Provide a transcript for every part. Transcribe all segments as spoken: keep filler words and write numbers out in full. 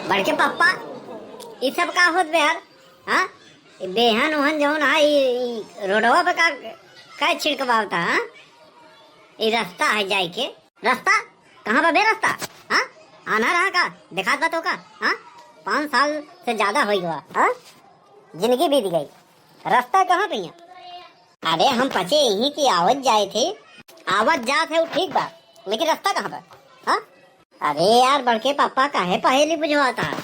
बड़के पप्पा, ई सब का होत बे यार? हाँ, ई बेहन ओहन जौन है, ई, ई रोडवा पे का, का छिड़कवावता, हाँ? ई रास्ता है जाए के। रास्ता? कहाँ बा बे रास्ता? हाँ, आना रहा का, देखात बा तो का? हाँ, पाँच साल से ज्यादा हो गवा, हाँ, जिंदगी बीत गई, रास्ता कहाँ पे है? अरे हम पचे यहीं की आवत जाए थे। आवत जात है वो ठीक बा, लेकिन रास्ता कहाँ बा? हाँ? अरे यार बड़के पापा काहे पहेली बुझवाता है?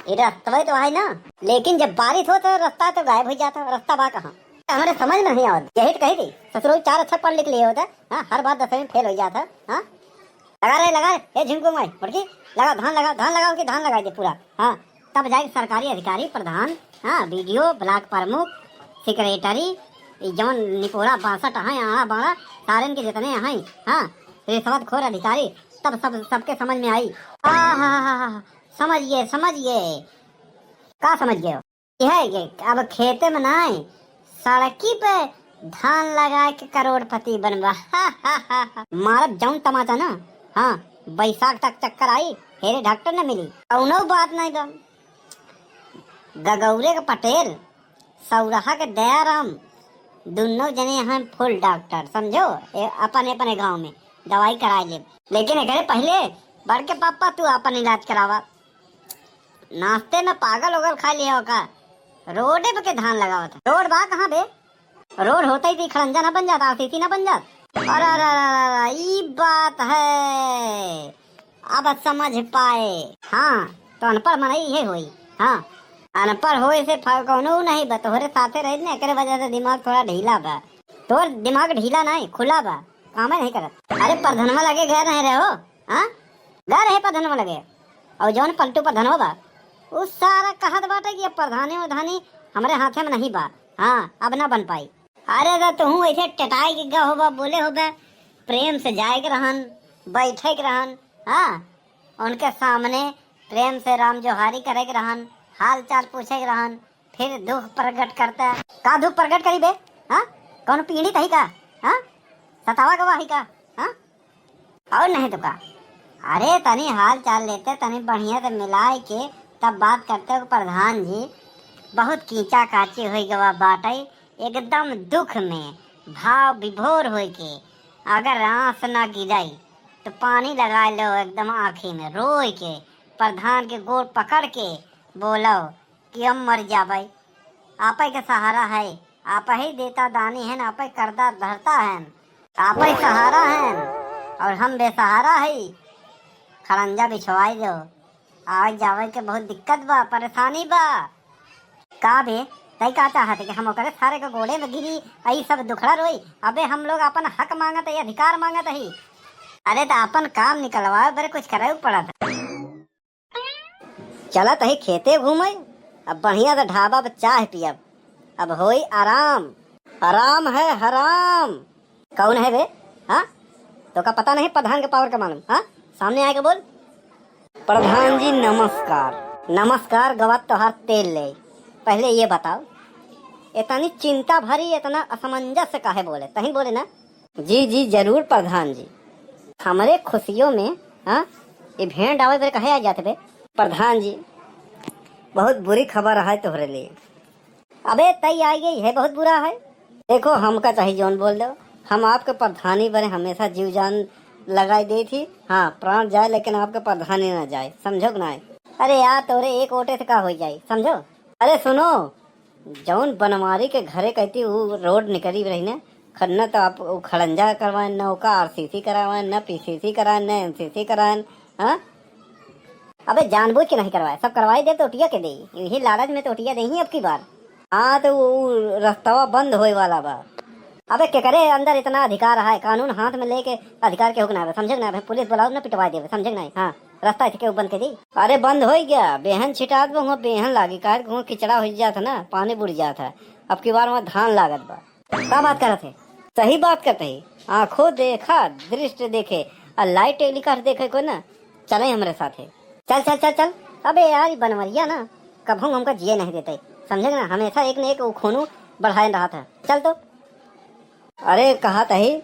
ये रास्ता तो है ना, लेकिन जब बारिश हो तो रास्ता तो गायब हो जाता है। रास्ता बा कहाँ? हमारे समझ में नहीं आवत। यही तो कही थी ससुरो, चार अक्षर पढ़ लिख लिए होते। हाँ, हर बार दसवीं में फेल हो जाता है। हाँ, लगा रहे, लगा रहे। ए झिमकू माई, बड़की, लगा धान, लगा धान, लगा के धान लगा दे पूरा। हाँ, तब जाके सरकारी अधिकारी, प्रधान, हाँ, बीडीओ, ब्लॉक प्रमुख, सेक्रेटरी, ई जौन निपोरा बासठ हैं, आड़ा बाड़ा, सारेन के जितने हैं, हाँ, रिश्वतखोर अधिकारी, तब सब, सबके समझ में आई। आ हा हा हा, समझ गए, समझ गए। का समझ गए हो? यह है कि अब खेते में ना है, सड़की पे धान लगा के करोड़पति बनबा। मारब जौन तमाचा ना, हाँ, बैसाख तक चक्कर आई, हेरे डॉक्टर न मिली, कौनो बात नहीं बा। गगौरे के पटेल, सौरहा के दयाराम, दुनो जने हैं फुल डॉक्टर, समझो? ए, अपने अपने गांव में दवाई कराए ले। लेकिन एकरे पहले बड़के पापा तू अपन इलाज करावा। नाश्ते में पागल ओगल खा लिया हो का? रोडे पे के धान लगावत है। रोड बा कहाँ बे? रोड होता ही तो ई खड़ंजा ना बन जात, आरसीसी ना बन जात। अरे, अरे, अरे, अरे, अरे, ई बात है। अब समझ पाए। हाँ, तो अनपढ़ मनई इहे होई। हाँ, अनपढ़ होए से फा-, कौनो नहीं बा, तोहरे साथे रही ने, एकरे वजह से दिमाग थोड़ा ढीला बा। तोर दिमाग ढीला नहीं, खुला बा, कामे नहीं करत। अरे, प्रधनवा लगे गए रहे, रहे हो? हाँ, गए रहे प्रधनवा लगे। और जौन पलटू प्रधनवा बा, उ सारा कहत बाटे कि अब प्रधानी उधानी हमरे हाथे में नहीं बा। हाँ, अब ना बन पाई। अरे, तो तू ऐसे टटाई के गए होबा, बोले होबे, प्रेम से जाए के रहन, बैठे के रहन, हाँ, उनके सामने प्रेम से राम जोहारी करे के रहन, हाल चाल पूछे के रहन, फिर दुख प्रकट करता। का दुख प्रकट करी बे? हाँ, कौन पीड़ित है का? हाँ, सतावा गवा है का? हाँ, और नहीं तो का। अरे, तनी हाल चाल लेते, तनी बढ़िया से मिलाए के तब बात करते हो। प्रधान जी, बहुत कीचा काची हो गवा बाटे, एकदम दुख में भाव विभोर होए के, अगर आंस ना गिरे तो पानी लगा लो एकदम आँखी में, रोए के प्रधान के गोड़ पकड़ के बोलो कि हम मर जाबे। आपे के सहारा है, आप ही देता दानी है, आपे कर्जा धरता है, आपे सहारा है और हम बेसहारा है। खड़ंजा बिछवाई दो, आवे जावे के बहुत दिक्कत बा, परेशानी बा। का बे, तई का चाहत कि हम ओकरे सारे के गोड़े में गिरी, आई सब दुखड़ा रोई? अबे हम लोग अपन हक मांगत है, अधिकार मांगत है। अरे तो अपन काम निकलवावे बरे कुछ करे पड़त है। चलत ही खेते घूमे, अब बढ़िया से ढाबा पर चाय पियब, अब होई आराम। आराम है हराम। कौन है बे? हाँ, तो का पता नहीं प्रधान के पावर का मालूम? हाँ, सामने आए के बोल। प्रधान जी नमस्कार। नमस्कार गवा तोहार तेल ले। पहले ये बताओ, इतनी चिंता भरी, इतना असमंजस से काहे बोले? तहीं बोले ना। जी जी, जरूर प्रधान जी, हमरे खुशियों में, हाँ, ये भेंट आवे पर कहे आ जाते बे। प्रधान जी, बहुत बुरी खबर है तोहरे लिए। अबे तई आई गई है, बहुत बुरा है। देखो, हमका चाहे जौन बोल दो, हम आपके प्रधानी बने हमेशा जीव जान लगाई दे थी। हाँ, प्राण जाए लेकिन आपके प्रधानी ना जाए, समझो कि ना? अरे यार, तोरे एक ओटे से का हो जाए, समझो? अरे सुनो, जौन बनवारी के घरे कहती उ रोड निकरी रही ने, ख-, न तो आप उ खड़ंजा करवाएन, न ओका आरसीसी करावेन, न पीसीसी कराएन, न एनसीसी कराएन, हाँ? अबे जानबूझ के नहीं करवाए, सब करवाई दे तो ओटिया के दे, यही लालच में तो ओटिया दे ही अब की बार। हाँ तो उ, उ रस्तवा बंद होए वाला बा। अबे केकरे अंदर इतना अधिकार है, कानून हाथ में लेके अधिकार के हुक ना बे, समझे ना बे, पुलिस बुलाओ ना पिटवा देबे, समझे नहीं? हाँ, रास्ता ऐसे के बंद कर दी। अरे बंद हो गया, बेहन छिटात बा, हुआ बेहन लागी, काहे कि हुआ किचड़ा हो जात है ना, पानी बुड़ जात है। अब की बार वहाँ धान लागत बा। का बात करत है? सही बात करत है। आंखों देखा, दृष्ट देखे, और लाइव टेलीकास्ट देखे को ना, चले हमरे साथे। चल, चल, चल, चल। अबे यार, ई बनवरिया ना, कभू हमका जिए नहीं देते, समझे ना? हमेशा एक न एक उखोनू बढ़ाए रहा था। चल तो। अरे, कहा तही,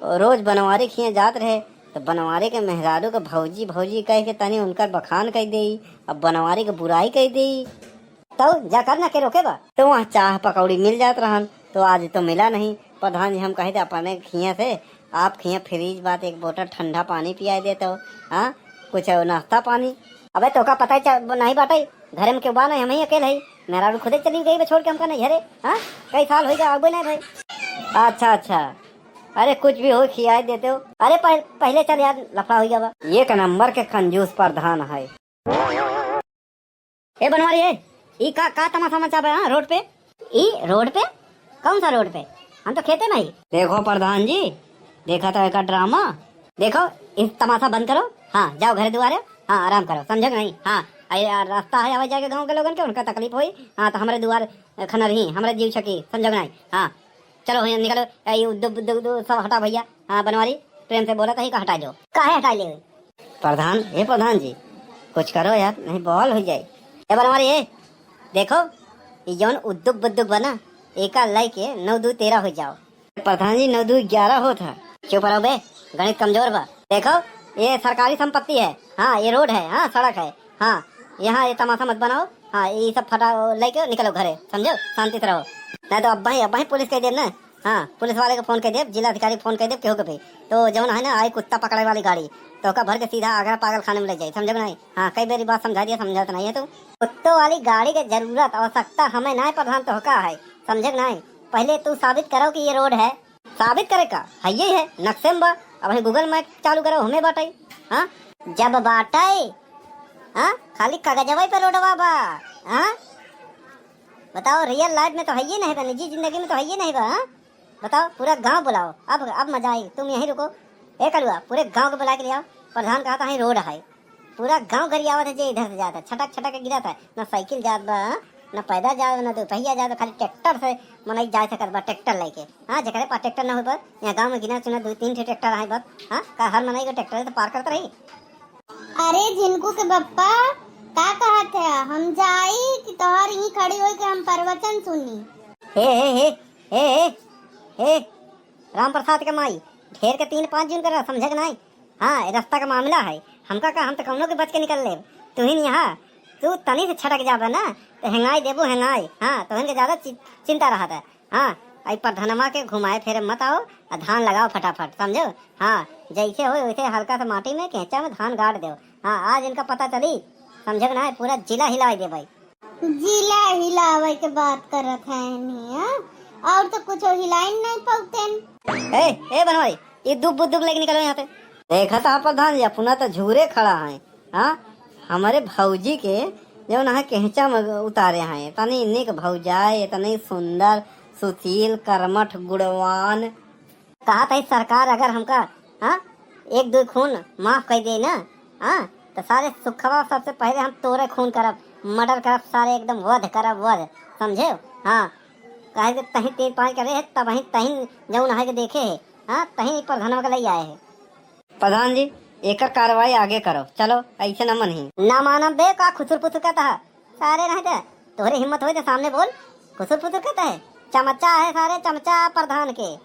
रोज बनवारी खिए जात रहे, तो बनवारी के मेहरारू के भौजी भौजी कह के तनी उनकर बखान कइ देई, अब बनवारी के बुराई कइ देई। तो जा कर ना, के रोके बा? तो वहाँ चाह पकौड़ी मिल जात रहन, तो आज तो मिला नहीं। प्रधान जी, हम कहे थे अपने खिया से, आप खिया फ्रिज बात एक बोतल ठंडा पानी पियाए देते हो, हाँ, कुछ नाश्ता पानी। अबे तोका पता ही चा-, नहीं बाटे, घरे में केहू बा नहीं, हम ही अकेले है। मेहरारू खुदे चली गई बा छोड़ के हमका नहीं घरे, हाँ, कई साल हो गया, आबे नहीं भाई। अच्छा अच्छा, अरे कुछ भी हो खियाए देते हो। अरे पह-, पहले चल यार, लफड़ा हो गया बा। एक नंबर के कंजूस प्रधान है। ए बनवारी, ए, ई का, का तमाशा मचा बे, हाँ, रोड पे? ई रोड पे? कौन सा रोड पे? हम तो खेते में ही। देखो प्रधान जी, देखा तो एका ड्रामा। देखो, ई तमाशा बंद करो। हाँ, जाओ घरे दुआरे। हाँ, आराम करो, समझो कि नहीं? हाँ, आ, ये रास्ता है आवे जाए के गाँव के लोगन के, उनका तकलीफ होई। हाँ, तो हमरे दुआर खनर ही, हमरे जीव छकी, समझो कि नहीं? हाँ, चलो भैया निकलो, ए, ये उद्दू, उद्दू, उद्दू सब हटा भैया। हाँ, बनवारी, प्रेम से बोला तो ही का हटा दो। काहे हटा ले? प्रधान, हे प्रधान जी, कुछ करो यार, नहीं बवाल हो जाए। ए बनवारी, ए, देखो, ये जौन उद्दुक बुद्दुक बना, एका लइके नौ दू तेरह हो जाओ। प्रधान जी, नौ दू ग्यारह होत है। चुप रहो बे, गणित कमजोर बा। देखो, ये सरकारी संपत्ति है, हाँ, ये रोड है, हाँ, सड़क है, हाँ, यहाँ ये तमाशा मत बनाओ, हाँ, ये सब फटा लइके निकलो घरे, समझो, शांति से रहो, नहीं तो अब वहीं, अब वहीं पुलिस कह देब ना। हाँ, पुलिस वाले के फोन कइ देब, जिला अधिकारी के फोन कइ देब, केहू के भी। तो जौन है ना, आई कुत्ता पकड़े वाली गाड़ी, तो ओका भर के सीधा आगरा पागल खाने में ले जाई, समझे कि नहीं? हाँ, कई बेरी बात समझा दिया, समझत नहीं है तू। कुत्तों वाली गाड़ी के जरूरत, आवश्यकता हमें नहीं प्रधान, तो का है, समझे कि नहीं? पहले तू साबित करो कि ये रोड है। साबित करे का? है ये है, नक्शे में बा। अब Google Map चालू करो, हमें बाटे। हाँ, जब बाटे, हाँ, खाली कागजवे पे रोडवा बा। हाँ, बताओ, real life में तो है ही नहीं बा, निजी जिंदगी में तो है ही नहीं बा। हाँ, बताओ, पूरा गांव बुलाओ। अब, अब मजा आई, तुम यहीं रुको। ए कलुआ, पूरे गांव को बुला के ले आओ। प्रधान कहा था, "हीं रोड है।" पूरा गांव गरियावत है, जे इधर से जाता है, छटक छटक के गिरत है। ना साइकिल जात बा, ना पैदल जात बा, ना दुपहिया जात बा, खाली ट्रैक्टर से मनई जा सकत बा, ट्रैक्टर लेके। हाँ, जेकरे पास ट्रैक्टर ना हो बा, यहाँ गांव में गिना चुना दो तीन ठे ट्रैक्टर आए बस। हाँ, का हर मनई को ट्रैक्टर से पार करत रही? अरे झिनकू के बप्पा, का कहत है? हम जाई कि तोहर यहीं खड़ी होई के हम प्रवचन सुनी? हे, हे, हे, हे, हे, हे, राम प्रसाद के माई, ढेर के तीन पाँच जन कर समझे के नाई। हाँ, ये रास्ता का मामला है, हमका का, हम तो कौनो के बच के निकल लेब। तुहिन यहाँ, तू तनी से छटक जाबे ना, तो हेंगाई देबू हेंगाई। हाँ, तुहिन के ज्यादा चि-, चिंता रहत है। हाँ, आई प्रधनमा के घुमाए फेरे मत आओ, आ धान लगाओ फटाफट, समझो? हाँ, जैसे होई वैसे हल्का सा माटी में, केंचा में धान गाड़ देव। हाँ, आज इनका पता चली, समझे कि ना, पूरा जिला हिलाए देबे। जिला हिलावे के बात करत है नी, हाँ? और तो कुछ हिलाइन नहीं पौतेन। ए, ए बनवारी, ये दुब बुदुब लेके निकलो यहाँ से। देखा था प्रधान जी, अपना तो झूरे खड़ा है। हाँ, हमरे भौजी के जौन है केंचा में उतारे हैं, इतनी निक भौजाई, इतनी सुंदर, सुशील, कर्मठ, गुणवान। कहा था सरकार अगर हमका, हाँ, एक दो खून माफ कर दे ना, हाँ, तो सारे सुखवा सबसे पहले हम तोरे खून करब, मर्डर करब, सारे एकदम वध करब, वध, समझे? हाँ, काहे कि तहीं तीन पाँच करे है, तब ही तहीं जौन है के देखे है, हाँ, तहीं प्रधानवा के लई आए है। प्रधान जी, एकर कार्रवाई आगे करो। चलो, ऐसे न मन ही। ना मानब बे, का खुसुर फुसुर कहता है? सारे नहीं दे, तोहरे हिम्मत होई तो सामने बोल। खुसुर फुसुर कहता है, चमचा है सारे, चमचा प्रधान के।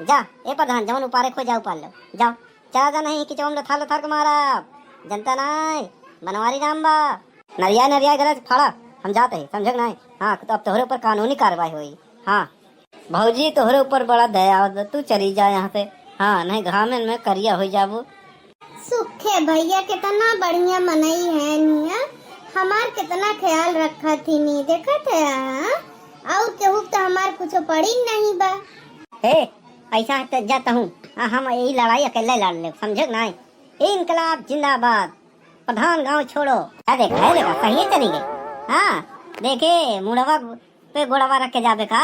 जा, ए प्रधान, जवन उपारे खो जा, उपार लो, जाओ। चला जा नहीं, किचवा में लथार लथार के मारा, जनता नहीं, बनवारी नाम बा। नरिया नरिया गलत फाड़ा, हम जाते हैं, समझे कि नहीं? हाँ, तो अब तोहरे ऊपर कानूनी कार्रवाई होई। हाँ। भौजी, तोहरे ऊपर बड़ा दया आवत बा, तू चली जा यहाँ से। हाँ, नहीं घामन में करिया हो जाबू। सुखे भैया कितना बढ़िया मनई है निया, हमार कितना ख्याल रखा थी नी, देखत है, हाँ? और केहू तो हमार कुछ पड़ी नहीं बा। हे, ऐसा है तो जाता हूँ, आ, हम यही लड़ाई अकेले लड़ ले, समझे कि नहीं? इनकलाब जिंदाबाद, प्रधान गांव छोड़ो। है देखा, है देखा, सही चली गई। हाँ, देखे, मुड़वा पे गोड़वा रख के जाबे का?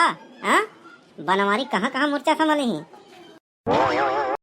हाँ? बनवारी कहाँ कहाँ मुर्चा संभले ही।